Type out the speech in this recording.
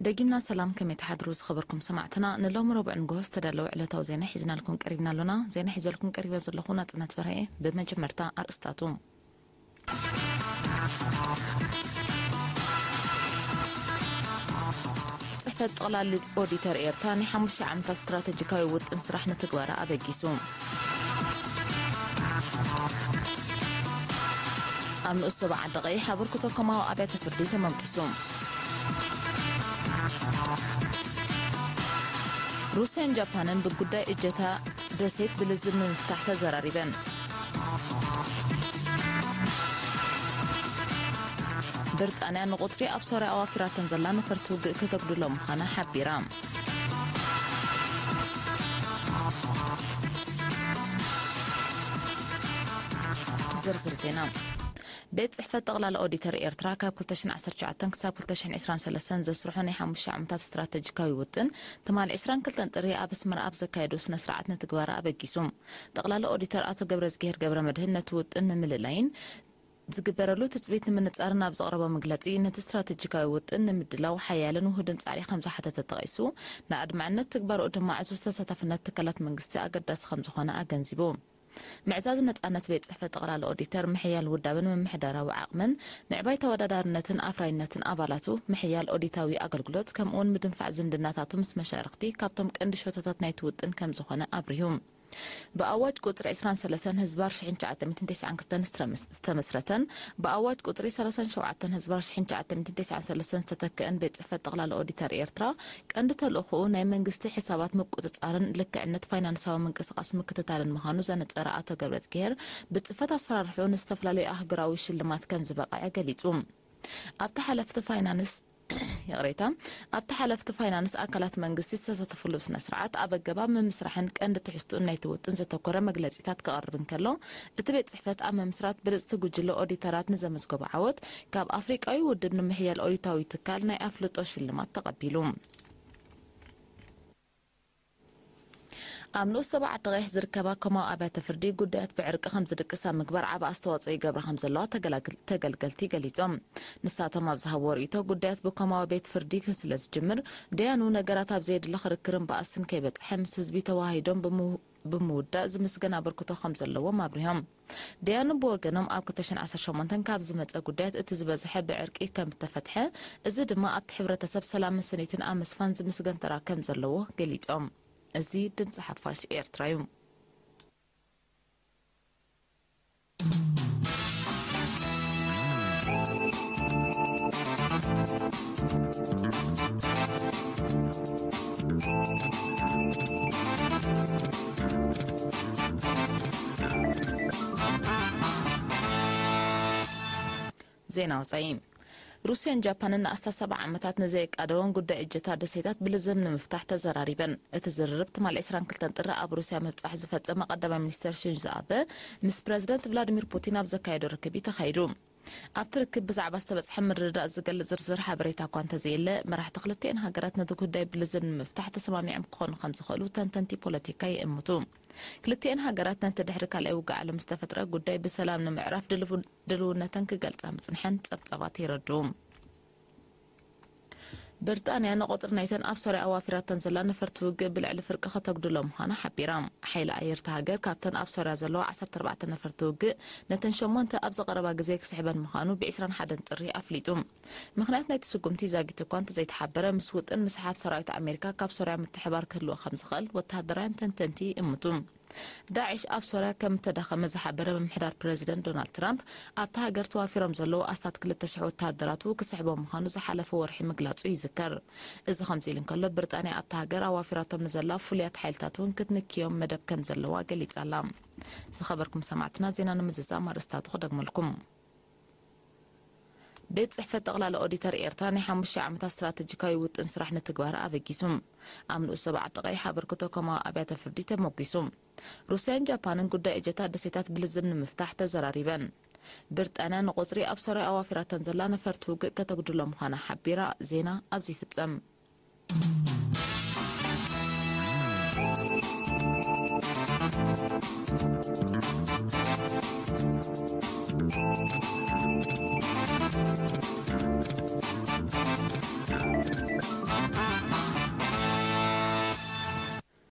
ደጊምና ሰላም፣ ከመይ ትሓድሩ ዝኸበርኩም ሰማዕትና? ንሎሚ ረቡዕ ንግሆ ዝተዳለወ ዕለታዊ ዜና ሒዝናልኩም ቀሪብና ኣሎና። ዜና ሒዘልኩም ቀሪበ ዘለኹ ናጽነት በርሀ። ብመጀመርታ ኣርእስታቱ። ጽሕፈት ጠቕላሊ ኦዲተር ኤርትራ ናይ ሓሙሽተ ዓመታት ስትራተጂካዊ ውጥን ስራሕ ንትግበራ ኣበጊሱ። ኣብ ንኡስ ዞባ ዓዲ ቀይሕ ኣበርክቶ ኮማዊ ኣብያተ ፍርዲ ተመምኪሱ። ሩስያን ጃፓንን ብጉዳይ እጀታ ደሴት ብልዝብ ንምፍታሕ ተዘራሪበን። ብሪጣንያ ንቁጽሪ ኣብ ሶርያ ኣዋፊራተን ዘላ ነፈርቲ ውግእ ከተጉድሎ ምዃና ሓቢራ። ዝርዝር ዜና። ቤት ጽሕፈት ጠቕላሊ ኦዲተር ኤርትራ ካብ ክልተ ሽሕን ዓሰርተ ትሽዓተን ክሳብ ክልተ ሽሕን ዕስራን ሰለስተን ዘስርሖ ናይ ሓሙሽተ ዓመታት ስትራተጂካዊ ውጥን ትማሊ ዕስራን ክልተን ጥሪ ኣብ ኣስመራ ኣብ ዘካየዶ ስነ ስርዓት ንትግባረ ኣበጊሱ። ጠቕላሊ ኦዲተር ኣቶ ገብረዝጊሄር ገብረመድህን ነቲ ውጥን ንምልላይን ዝግበረሉ ትጽቢት ንምንጻርን ኣብ ዘቕረቦ መግለጺ፣ ነቲ ስትራተጂካዊ ውጥን ንምድላው ሓያልን ውሁድን ጻዕሪ ከም ዝሓተተ ጠቒሱ፣ ንኣድማዕነት ትግባረኡ ድማ ዕዙዝ ተሳታፍነት ትካላት መንግስቲ ኣገዳሲ ከም ዝኾነ ኣገንዚቡ። ምዕዛዝ ነጻነት ቤት ጽሕፈት ጠቕላሊ ኦዲተር፣ ምሕያል ውዳበን ምምሕዳራዊ ዓቕምን፣ ምዕባይ ተወዳዳርነትን ኣፍራይነትን ኣባላቱ፣ ምሕያል ኦዲታዊ ኣገልግሎት፣ ከምኡውን ምድንፋዕ ዝምድናታቱ ምስ መሻርኽቲ ካብቶም ቀንዲ ሸቶታት ናይቲ ውጥን ከም ዝኾነ ኣብሪሁ። ብኣዋጅ ቁጽሪ ዕስራን ሰለስተን ህዝባር ሽሕን ትሽዓተ ሚእትን ተስዓን ክልተን ዝተረመስ-፣ ዝተመስረተን ብኣዋጅ ቁጽሪ ሰላሳን ሸውዓተን ህዝባር ሽሕን ትሽዓተ ሚእትን ተስዓን ሰለስተን ዝተተክአን ቤት ጽሕፈት ጠቕላሊ ኦዲተር ኤርትራ፣ ቀንዲ ተልእኾኡ ናይ መንግስቲ ሕሳባት ምቁጽጻርን ልክዕነት ፋይናንሳዊ ምንቅስቓስ ምክትታልን ምዃኑ ዘነጸረ ኣቶ ገብረዝጊሄር፣ ብጽፈት ኣሰራርሕኡ ንዝተፈላለዩ ኣህጉራዊ ሽልማት ከም ዝበቕዐ ገሊጹ። ኣብቲ ሓለፍቲ ፋይናንስ፣ ይቕሬታ፣ ኣብቲ ሓለፍቲ ፋይናንስ ኣካላት መንግስቲ ዝተሳተፍሉ ስነ ስርዓት ኣብ ኣገባብ ምምስራሕን ቀንዲ ትሕዝትኡን ናይቲ ውጥን ዘተኮረ መግለጺታት ክቐርብ እንከሎ፣ እቲ ቤት ጽሕፈት ኣብ ምምስራት ብልጽቲ ጉጅለ ኦዲተራት ንዘመዝገቦ ዓወት ካብ ኣፍሪቃዊ ውድብ ንምሕያል ኦዲታዊ ትካል ናይ ኣፍልጦ ሽልማት ተቐቢሉ። ኣብ ንኡስ ዞባ ዓዲ ቀይሕ ዝርከባ ኮማዊ ኣብያተ ፍርዲ ጉዳያት ብዕርቂ ከም ዝድቅስ ኣብ ምግባር ዓቢ ኣስተዋጽኦ ይገብራ ከም ዘለዋ ተገላግል-፣ ተገልገልቲ ገሊጾም። ንሳቶም ኣብ ዝሃብዎ ርእይቶ፣ ጉዳያት ብኮማዊ ቤት ፍርዲ ስለ ዝጅምር፣ ደያኑ ነገራት ኣብ ዘየድሊ ክርክርን ባእስን ከይበጽሐ ምስ ህዝቢ ተወሃሂዶም ብምው-፣ ብምውዳእ ዝምስገን ኣበርክቶ ከም ዘለዎም ኣብሪሆም። ደያኑ ብወገኖም፣ ኣብ ክልተ ሽሕን ዓሰርተ ሸሞንተን ካብ ዝመጸ ጉዳያት እቲ ዝበዝሐ ብዕርቂ ከም እተፈትሐ፣ እዚ ድማ ኣብቲ ሕብረተሰብ ሰላምን ስኒትን ኣብ ምስፋን ዝምስገን ተራ ከም ዘለዎ ገሊጾም። እዚ ድምጺ ሓፋሽ ኤርትራ እዩ። ዜና ወጻኢ። ሩስያን ጃፓንን ንኣስታት ሰብዓ ዓመታት ንዘየቃደወን ጉዳይ እጀታ ደሴታት ብልዝብ ንምፍታሕ ተዘራሪበን። እቲ ዝርርብ ትማሊ ዕስራን ክልተን ጥሪ ኣብ ሩስያ ምብጻሕ ዝፈጸመ ቀዳማይ ሚኒስተር ሺንዞ ኣበ ምስ ፕረዚደንት ቭላዲሚር ፑቲን ኣብ ዘካየዶ ርክብ እዩ ተኻይዱ። ኣብቲ ርክብ ብዛዕባ ዝተበጽሐ ምርድዳእ ዝገልጽ ዝርዝር ሓበሬታ እኳ እንተዘየለ፣ መራሕቲ ክልቲኤን ሃገራት ነቲ ጉዳይ ብልዝብ ንምፍታሕ ተሰማሚዖም ክኾኑ ከም ዝኽእሉ ተንተንቲ ፖለቲካ ይእምቱ። ክልቲኤን ሃገራት ነቲ ድሕሪ ካልኣይ ውግእ ዓለም ዝተፈጥረ ጉዳይ ብሰላም ንምዕራፍ ድልው-፣ ድልውነተን ክገልጻ ምጽንሐን ጸብጻባት የረድኡ። ብሪጣንያ ንቁጽሪ ናይተን ኣብ ሶርያ ኣዋፊራተን ዘላ ነፈርቲ ውግእ ብልዕሊ ፍርቂ ከተጉድሎ ምዃና ሓቢራ። ሓይሊ ኣየር እታ ሃገር ካብተን ኣብ ሶርያ ዘለዋ ዓሰርተ ኣርባዕተ ነፈርቲ ውግእ ነተን ሸሞንተ ኣብዚ ቀረባ ግዜ ክስሕበን ምዃኑ ብ ዕስራን ሓደን ጥሪ ኣፍሊጡ። ምኽንያት ናይቲ ስጉምቲ ዛጊት እኳ እንተዘይተሓበረ፣ ምስ ውጥን ምስሓብ ሰራዊት ኣሜሪካ ካብ ሶርያ ምትሕባር ክህልዎ ከም ዝኽእል ወተሃደራውያን ተንተንቲ ይእምቱ። ዳዕሽ ኣብ ሶርያ ከም እተዳኸመ ዝሓበረ ምምሕዳር ፕረዚደንት ዶናልድ ትራምፕ፣ ኣብታ ሃገር ተዋፊሮም ዘለዉ ኣስታት ክልተ ሽሕ ወተሃደራቱ ክስሕቦ ምዃኑ ዝሓለፈ ወርሒ ምግላጹ ይዝከር። እዚ ከምዚ ኢሉ እንከሎ፣ ብሪጣንያ ኣብታ ሃገር ኣዋፊራቶም ንዘላ ፍሉያት ሓይልታት እውን ክትንክዮም መደብ ከም ዘለዋ ገሊጻ ኣላ። ዝኸበርኩም ሰማዕትና፣ ዜና ንምዝዛም ኣርእስታቱ ክደግመልኩም። ቤት ጽሕፈት ጠቕላሊ ኦዲተር ኤርትራ ናይ ሓሙሽተ ዓመታት ስትራተጂካዊ ውጥን ስራሕ ንትግባረ ኣበጊሱ። ኣብ ንኡስ ዞባ ዓዲ ቀይሕ ኣበርክቶ ኮማዊ ኣብያተ ፍርዲ ተሞጒሱ። ሩስያን ጃፓንን ጉዳይ እጀታ ደሴታት ብልዝብ ንምፍታሕ ተዘራሪበን። ብሪጣንያ ንቁጽሪ ኣብ ሶርያ ኣዋፊራተን ዘላ ነፈርቲ ውግእ ከተጉድሎ ምዃና ሓቢራ። ዜና ኣብዚ ይፍጸም።